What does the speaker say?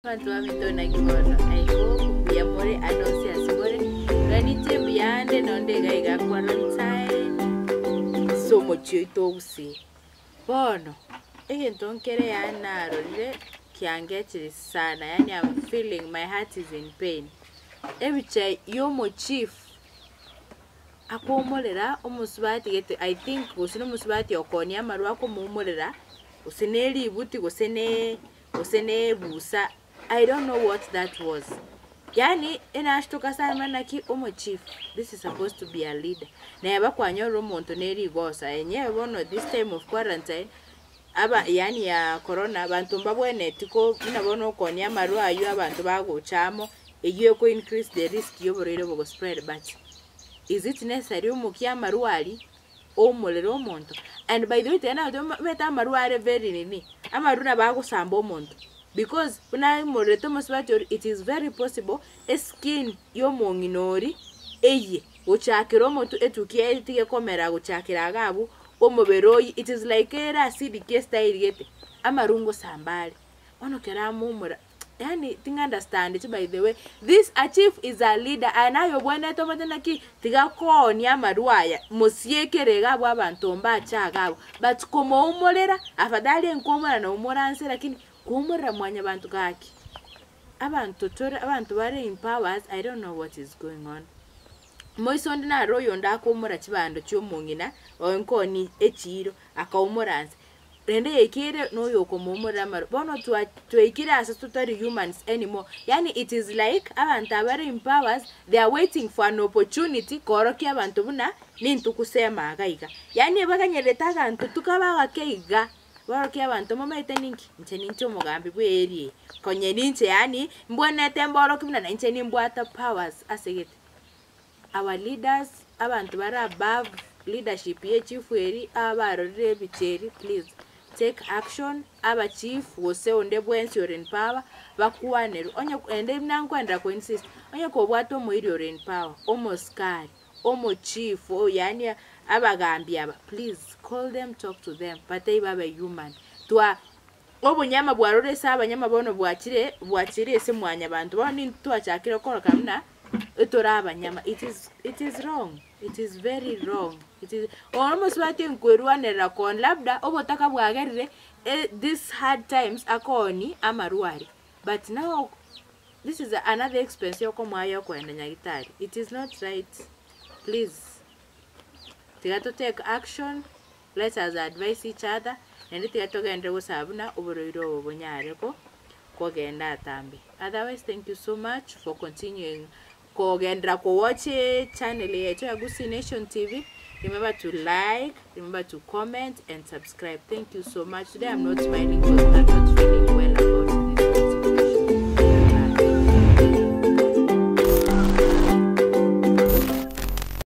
Abanto baminto naki bono? I hope mbuya more ande onsi ase more. Nonya ninche mbuya ande nonde iga iga quarantine ase omochie oito o Gusii. Bono, egento nkere yaani narorire kiangechire sana yaani am feeling my heart is in pain. Ebicha ya omochief akoumorera omosubati gete I think gose na omosubati okoonia amarwa akomoumorera, gose na eributi gose na gose na ebusa, I don't know what that was. Yaani enashtuka sana naki omochief, this is supposed to be a leader. Neba kwanyorire omonto ne rigosa, enyewe bono this time of quarantine, aba yaani ya corona, abanto mbabwenereti ko buna bono okoonia amarwa aywo abanto bagocha amo, eywo eko increase the risk ya oborwaire obo go spread but is it necessary omokia amarwa aria? Oumorere omonto and by the way tiga nagotebia omanyete amarwa are very nini, amarwa nabo agosamba omonto because buna aimorerete omosubati oria it is very possible eskin ya omong'ina oria eyie gochakera omotwe etukia yaye etige komera gochakera iga abwo omobere oyie it is like ere acidic estyle gete, amarwa ngosamba are. Bono kera amoumora yaani ting'a understandeti by the way, this a chief is a leader aye naye obwenerete omanyete naki tiga koonia amarwa aya mosiekere iga abwo abanto mbache iga abwo, but komoumorera afadhali nkoumora naumora nse lakini koumorera mwanyabanto gaki, abanto tore abanto bare in powers i don't know what is going on. Moiso onde naro oyonde akoumora chibando chia omong'ina oyo nkoonia echiiro akaumora nse. Rende yaikeire noyokomoumorera amaro. Bono twa twaikire ase totari humans anymore. Yaani it is like abanto abare in powers, they are waiting for an opportunity koorokia abanto buna nintwe kusema iga iga. Yaani ebaganyererete aganto tu kabe agake iga, baorokie abanto momanyete ninki, inche ninche omogambi bwe area eye, konye ninche yaani mbwenerete mborokie buna nainche nimbwate powers ase gete. Our leaders, abanto bare above leadership ye chief eri, abarorire ebicha eri please take action, aba chief gose onde bwensi ore in power, bakwanerwe, onye ende buna nkoenderera ko insist, onye kobwate omoiri ore in power, omosikari, omochief, yaani abagambi aba, please call them, talk to them, batebie babe human, twa obonyama bwarure ase abanyama bono bwachire bwachire ase mwanyabanto, bono nintwe twachakire koroka buna etore abanyama, it is it is wrong, it is very wrong, it is oro omosubati nkwerwanerera koni labda obotaka bwagerire this hard times akooni amarwa aria, but now this is another expense yokomoa ya okoenda nyagetari, it is not right, please tiga to take action. Let us advise each other, naende tiga togenderere gosaba buna oborwaire obo bonyare ko kogenda atambe. Otherwise thank you so much for continuing kogenderera ko watch channel yaito ya Gusii Nation TV. Remember to like, remember to comment and subscribe. Thank you so much. Today I'm not smiling because I'm not feeling well.